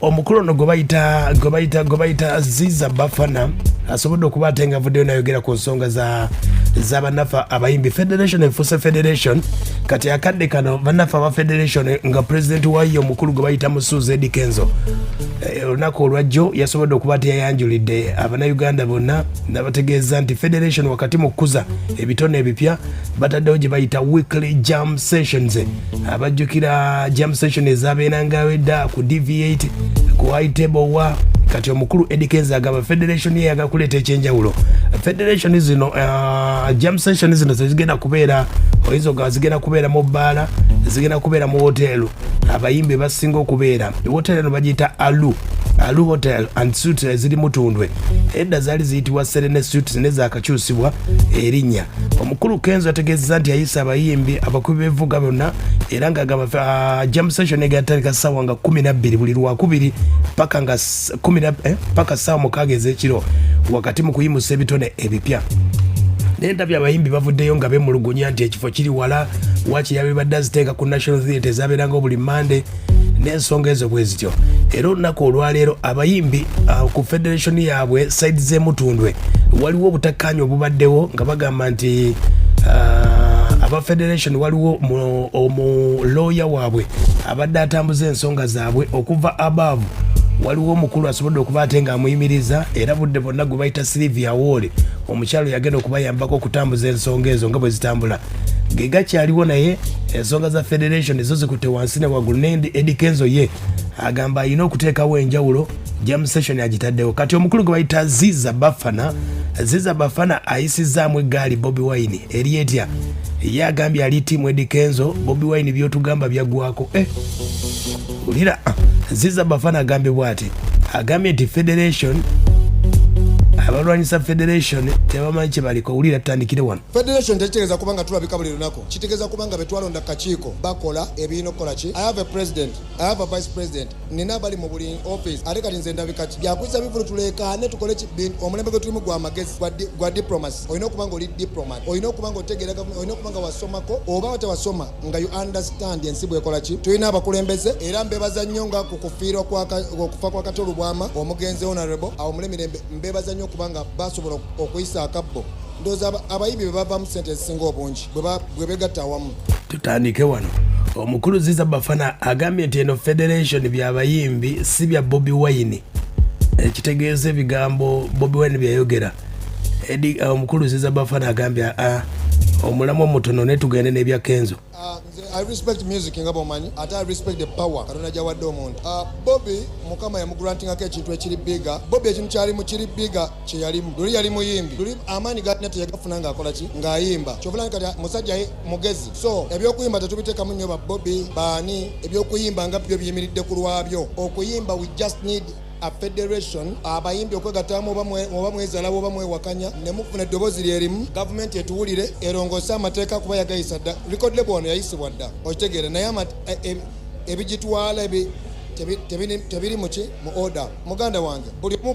Omukulu ono gwe bayita Ziza Bafana asobodde okuba ate nga avuddeyo nayogera ku nsonga za z'abannaffe abayimbi. Federation efuuse federation kati akadde kano. Bannaffe aba federation nga pulezidenti wayo omukulu gwe bayita Musuuza Eddy Kenzo, olunaku olwajjo yasobodde okuba ate yayanjulidde Abannayuganda bonna nabategeeza nti federation wakati mu kukuza ebitone ebipya bataddewo gye bayita weekly jam sessions. Abajjukira jam session ezabeerangawo edda ku DV8, ku high table wa kati omukulu Eddy Kenzo agamba federation ye yaga kuleeta ekyenjawulo. Federation zino, jam session zino tezigenda kubeera, oyinza ogamba zigenda kubeera mu bbaala, zigenda kubeera mu hoteelu abayimbi basinga okubeera. Hotel eno bagiyita Alu Hotel and Suites eziri Mutundwe. Edda zaali ziyitibwa Serene Suites, ne zakakyusibwa erinnya. Omukulu Kenzo ategeezeza nti ayisa abayimbi, abakubi b'evuga bonna, era ng'agamba jam session egatandika ssaawa nga 12 buli Lwakubiri paka nga paka ssaawa 6 ez'ekiro, wakati mu kuyimusa ebitone ebipya. Naye ndabye abayimbi bavuddeyo nga bemulugunya nti ekifo kiri wala, waki yabibadde aziteeka ku National Theatre ezabeeranga buli Mande n'ensonga ezo bwe zityo. Era olunaku olwaleero abayimbi ku federation yaabwe side z'emutundwe waliwo obutakkaanya obubaddewo nga bagamba nti aba federation waliwo omulooya waabwe abadde atambuza ensonga zaabwe okuva above. Waliwo omukulu asobodde okuba ate ng'amuyimiriza era budde bonna gwe bayita Sylvia Woole, omukyalo yagenda okubayambako okutambuza ensonga ezo nga bwe zitambula ge gakyaliwo. Naye ensonga za federation ezo zikutte wansi ne waggulu. Ne Eddy Kenzo ye agamba alina okuteekawo enjawulo, jam session agitaddewo. Kati omukulu gwe bayita Ziza Bafana, Ziza Bafana ayisizaamu eggaali Bobi Wine eri etya? Ye agambye ali team Eddy Kenzo. Bobi Wine byotugamba byaggwako. Wulira, Ziza Bafana agambye bw'ati, agambye nti federation, abalwanyisa federation tebamanyi kye baliko. Wulira, tutandikire wano. Federation tekitegeeza kuba nga tulabika buli lunaku, kitegeeza kuba nga betwalonda kakiiko bakola ebirina okukola ki. I have a president, I have a vice president, nina abali mu buli office. Ate kati nze ndabika ki? Byakuza bivulu, tuleekaane, tukole ki? Omulembe gwe tulimu gwa magezi, gwa diplomacy. Olina okuba nga oli diplomat, olina okuba nga otegeera gavumenti, olina okuba nga wasomako oba tewasoma nga you understand ensi bwekola ki. Tulina abakulembeze era mbebaza nnyo nga ku kufiirwa okufa kwa Kato Lubwama, omugenzi honorable awo mulemirembe. Mbebaza nnyo okubanga basobola okuyisa akabbo. Ndowooza abayimbi be bavaamu sente ezisinga obungi bwe begatta awamu. Tutandike wano. Omukulu Ziza Bafana agambye nti eno federation byabayimbi, si bya Bobi Wine, ekitegeeza ebigambo Bobi Wine byayogera. Omukulu Ziza Bafana agambye omulamu omutono ne tugende n'ebya Kenzo. Nze I respect music nga bwomanyi, ate I respect the power Katonda gyawadde omuntu. Bobby Mukama yamugrantingako ekintu ekiri bigger. Bobby ekintu kyalimu kiri bigger kyeyalimu luli. Yali muyimbi luli, amaanyi galina teyagafuna ng'akola ki, ng'ayimba. Kyovula kati musajja ye mugezi. So ebyokuyimba tetubiteekamu nnyo ba Bobby baani. Ebyokuyimba nga byo biyimiridde ku lwabyo okuyimba. We just need a federation, abayimbi okwegattamu, oba mwezalawo oba mwewakanya, ne mufuna eddoboozi lyerimu, gavumenti etuwulire, erongoose amateeka kuba yagayisa dda. Record label wano yayisibwa dda, okitegeere. Naye ebigitwala tebiri muki mu order. Muganda wange, buli omu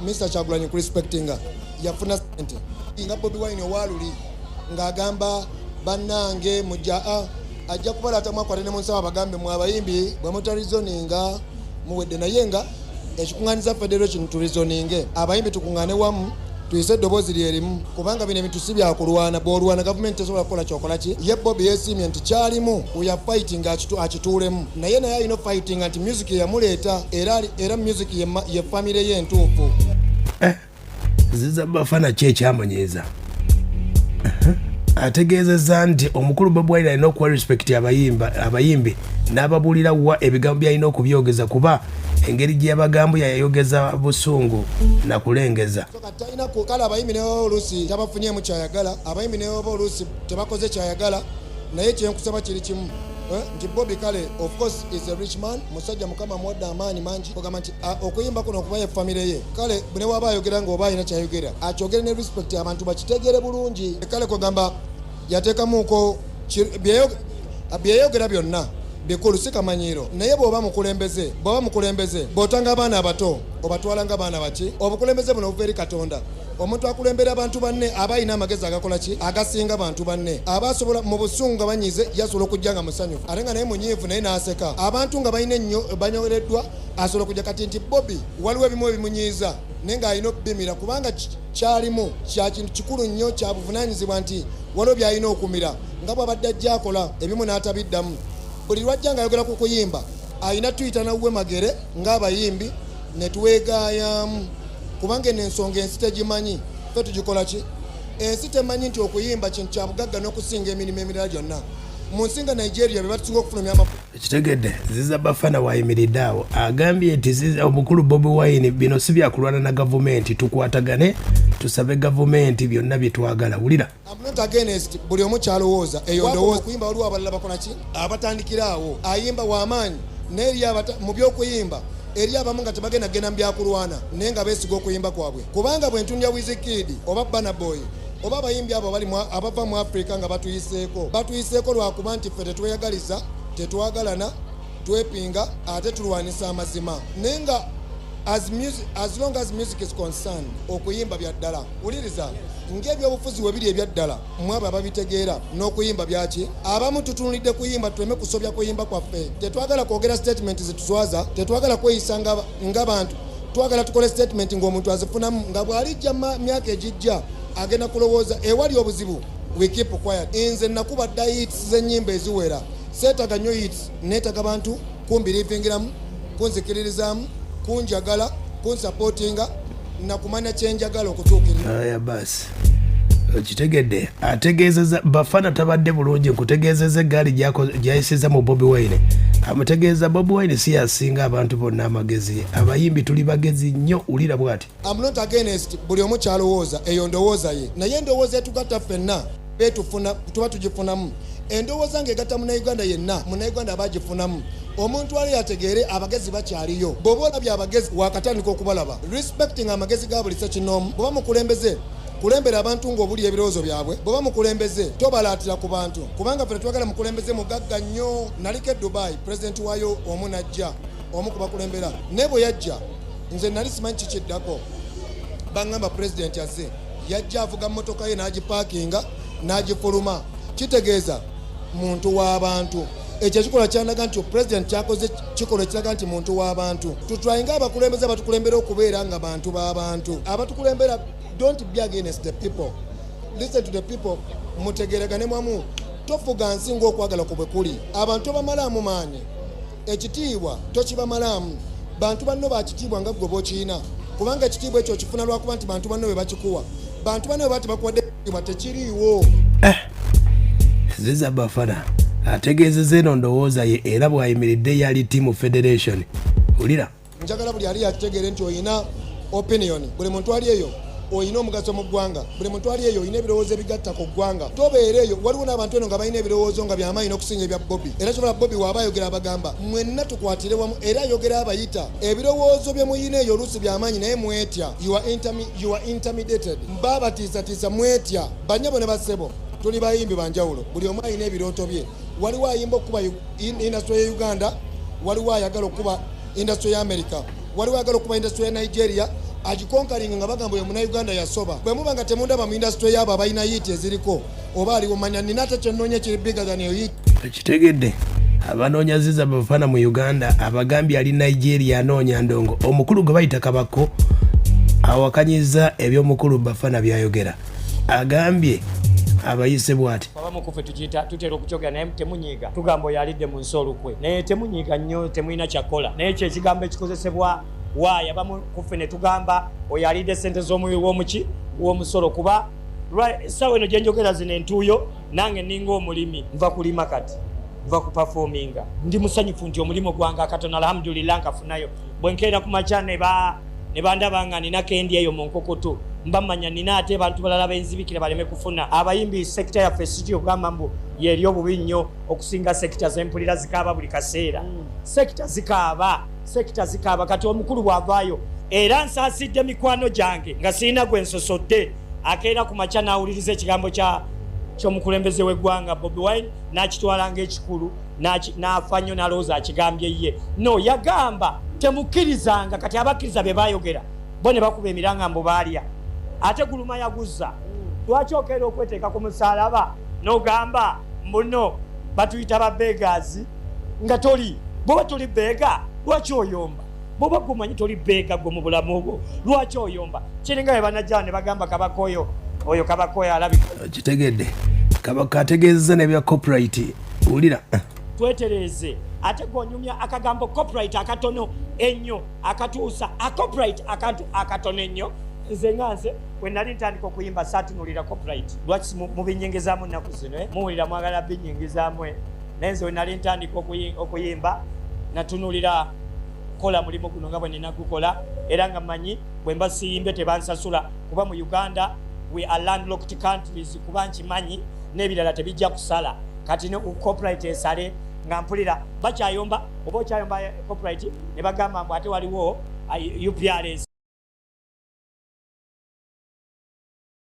Mr Kyagulanyi kurespectinga yafuna sente nga Bobi Wine owaluli ng'agamba bannange mujja ajja kubalaatamu akwate ne munsawo abagambe mwe abayimbi bwe mutarizoninga muwedde. Naye nga ekikuŋŋaaniza federation, turizoninge abayimbi, tukuŋŋaane wamu, tuyise eddoboozi lyerimu, kubanga bino ebintu si byakulwana. Bw'olwana gavumenti tesobola kukola kyokola ki. Ye Bobi yeesiimye nti kyalimu we are fighting, akituulemu. Naye alina fighting nti music yeyamuleeta, era music ye famire ye entuufu. Ziza Bafana ki ekyamunyiiza? Ategeezezza nti omukulu Bobi Wine alina okuwa respect abayimbi n'ababuulira wa ebigambo byalina okubyogeza, kuba engeri gye yabagambo yayogeza busungu nakulengeza. So kati talina kale abayimbi ne baba oluusi tabafunyemu kyayagala, abayimbi ne baba oluusi tebakoze kyayagala. Naye kyenkusaba kiri kimu, nti Bobi kale of course is a rich man, musajja Mukama amuwadde amaanyi mangi, ogamba nti okuyimba kuno okuba ye famire ye. Kale ne waba ayogera nga oba alina kyayogera, akyogere ne respect, abantu bakitegere bulungi. Kale kwegamba yateekamuko byeyogera byonna bikulu, si kamanyiiro. Naye bw'oba mukulembeze, bw'otanga abaana abato, obatwala nga baana baki. Obukulembeze buno buva eri Katonda. Omuntu akulembera abantu banne aba alina amagezi agakola ki? Agasinga bantu banne. Aba asobola mu busungu nga banyize, yasobola okujja nga musanyufu, ate nga naye munyiivu naye n'aseka. Abantu nga balina ennyo banyoleddwa, asobola okujja kati nti Bobi waliwo ebimu ebimunyiiza naye ng'alina okubimira, kubanga kyalimu kya kintu kikulu nnyo, kya buvunaanyizibwa, nti waliwo by'alina okumira nga bw'abadde ajja akola ebimu n'atabiddamu. Buli lwajja ng'ayogera ku kuyimba alina tuyita nawuwe magere ng'abayimbi ne twegaayaamu, kubanga eno ensonga ensi tegimanyi, ffe tugikola ki? Ensi temanyi nti okuyimba kintu kya bugagga n'okusinga emirimu emirala gyonna mu nsi nga Nigeria be batusinga okufulumya amafuta. Ekitegedde Ziza Bafana wayimiridde awo agambye nti omukulu Bobi Wine bino si byakulwana na gavumenti, tukwatagane tusabe gavumenti byonna bye twagala. Wulira. I'm not against buli omu kyalowooza, eyo ndowooza. Okuyimba waliwo abalala bakola ki, abatandikira awo, ayimba w'amaanyi, naye eri mu by'okuyimba eri abamu nga tebagenda genda mu byakulwana, naye nga beesiga okuyimba kwabwe. Kubanga bwe ntunulira Wizkid oba Burna Boy oba abayimbi abo abali abava mu Africa nga batuyiseeko, batuyiseeko lwakuba nti ffe tetweyagaliza, tetwagalana, twepinga, ate tulwanisa amazima. Naye nga as long as music is concerned, okuyimba bya ddala. Wuliriza, ng'ebyobufuzi we biri ebya ddala, mwabo ababitegeera n'okuyimba byaki. Abamu tutunulidde kuyimba, tuleme kusobya kuyimba kwaffe. Tetwagala kwogera statement zituswaza, tetwagala kweyisa ng'abantu, twagala tukole statement ng'omuntu azifunamu, nga bw'alijja myaka egijja agenda kulowooza ewali obuzibu. We keep quiet. Nze nakuba dda hits z'ennyimba eziwera, seetaga nnyo hits, neetaga bantu kumbirivingiramu, kunzikiririzaamu, kunjagala, kunsupportinga, nakumanya kyenjagala okutuukirira. Aya basi, okitegedde. Ategeezeza Bafana tabadde bulungi. Nkutegeezeza eggaali gyayisiza mu Bobi Wine, amutegeeza Bobi Wine si yasinga abantu bonna amagezi, abayimbi tuli bagezi nnyo. Wulira bw'ati. I'm not against buli omu kyalowooza, eyo ndowooza ye, naye endowooza etugatta ffenna betufuna tuba tugifunamu. Endowooza ng'egatta Munnayuganda yenna, Munnayuganda aba agifunamu. Omuntu ali ategeere abagezi bakyaliyo. Bw'oba olabye abagezi, wakatandika okubalaba. Respecting amagezi ga buli ssekinoomu. Bw'oba mukulembeze, kulembera abantu ng'obuli ebirowoozo byabwe. Bw'oba mukulembeze, tobalaatira ku bantu, kubanga ffe tetwagala mukulembeze mugagga nnyo. Naliko e Dubai, pulezidenti waayo omu najja, omu kubakulembera, naye bwe yajja nze nali simanyi kikiddako. Baŋŋamba pulezidenti azze, yajja avuga mmotoka ye n'agipaakinga n'agifuluma, kitegeeza muntu w'abantu. Ekyo ekikolwa kyandaga nti pulezidenti kyakoze kikolwa ekiraga nti muntu w'abantu. Tutwayinga abakulembeze abatukulembera okubeera nga bantu b'abantu abatukulembera. Don't be against the people, listen to the people, mutegeregane mwamu. Tofuga nsi ng'okwagala ku bwe kuli. Abantu tobamalaamu maanyi, ekitiibwa tokibamalaamu. Bantu banno bakitiibwa nga ggwe bw'okiyina, kubanga ekitiibwa ekyo okifuna lwakuba nti bantu banno be bakikuwa. Bantu banno bwe baba tebakuwadde ekitiibwa, tekiriiwo. Ziza Bafana ategeezeza eno ndowooza ye, era bw'ayimiridde yali team federation. Wulira. Njagala buli ali akitegeere nti oyina opinion, buli muntu ali eyo oyina omugaso mu ggwanga, buli muntu ali eyo oyina ebirowoozo ebigatta ku ggwanga. Tobeera eyo, waliwo n'abantu eno nga balina ebirowoozo nga byamaanyi n'okusinga ebya Bobi. Era kyobola Bobi waaba ayogera abagamba mwenna tukwatire wamu, era ayogera abayita. Ebirowoozo bye muyina eyo oluusi byamaanyi, naye mwetya. You are intimidated, baabatiisatiisa, mwetya. Banyabo ne bassebo, tuli bayimbi banjawulo, buli omu alina ebirooto bye. Waliwo ayimba okuba industry ya Uganda, waliwo ayagala okuba industry ya America, waliwo ayagala okuba industry ya Nigeria, agiconqueringa nga bagamba oyo Munauganda yasoba. Bwe muba nga temundaba mu industry yaabo abalina hit eziriko oba aliwo, manya nina ate kyenoonya kiri bigger than eyo hit. Ekitegedde abanoonya Ziza Bafana mu Uganda, abagambye ali Nigeria anoonya ndongo. Omukulu gwe bayita Kabako awakanyiza ebyomukulu Bafana byayogera, agambye abayise bw'ati. Abamu kufe tukiyita, tutera okukyogera, naye temunyiiga, tugamba oyo alidde mu nsi olukwe, naye temunyiiga nnyo, temulina kyakola. Naye kyo ekigambo ekikozesebwa waaya, abamu kufe ne tugamba oyo alidde sente z'omuwi w'omuki w'omusolo, kuba essaawa eno gye njogera zino entuuyo, nange ninga omulimi, nva kulima, kati nva ku performinga. Ndi musanyufu nti omulimu gwange akatono, alhamdulillah, nkafunayo. Bwe nkeera ku makya ne bandaba nga nina kendi eyo mu nkukutu, mba mmanya nina ate bantu balala benzibikira baleme kufuna. Abayimbi, sector yaffe siki okugamba mbu yeri obubi nnyo okusinga sector zempulira zikaaba buli kaseera. Sector zikaaba, sector zikaaba. Kati omukulu bw'avaayo, era nsaasidde mikwano gyange nga sirina gwe nsosodde, akeera ku makya n'awuliriza ekigambo ky'omukulembeze w'eggwanga Bobi Wine, n'akitwala ng'ekikulu, n'afa nnyo, n'alowooza akigambye ye. No yagamba temukkirizanga. Kati abakkiriza be baayogera bo ne bakuba emiranga mbu baalya. Ate guluma yaguzza. Lwaki okeera okweteeka ku musaalaba n'ogamba mbuno batuyita ba beggars nga toli? Bwoba toli beggar, lwaki oyomba? Bwoba gumanyi toli beggar gwe mu bulamu bwo, lwaki oyomba? Kiringa bwe banajjawo ne bagamba kabaka oyo, oyo kabaka oyo alabika. Kitegedde, kabaka ategeezezza n'ebya copyright. Wulira. Twetereeze. Ate gweonyumya akagambo copyright akatono ennyo akatuusa acopyright akantu akatono ennyo. Nze nga nze bwe nali ntandika okuyimba, saatunulira copyright. Lwaki mubinyingizaamu nnaku zino, eh? Muwulira mwagala binyingizaamu, eh? Naye nze bwe nali ntandika okuyimba, natunulira kola mulimu guno nga bwe nina gukola, era nga mmanyi bwe mba siyimbye tebansasula, kuba mu Uganda we are landlocked countries, kuba nkimanyi n'ebirala tebijja kusala. Kati ne copyright esale nga mpulira bakyayomba, oba okyayomba copyright, ne bagamba mbu ate waliwo UPRS.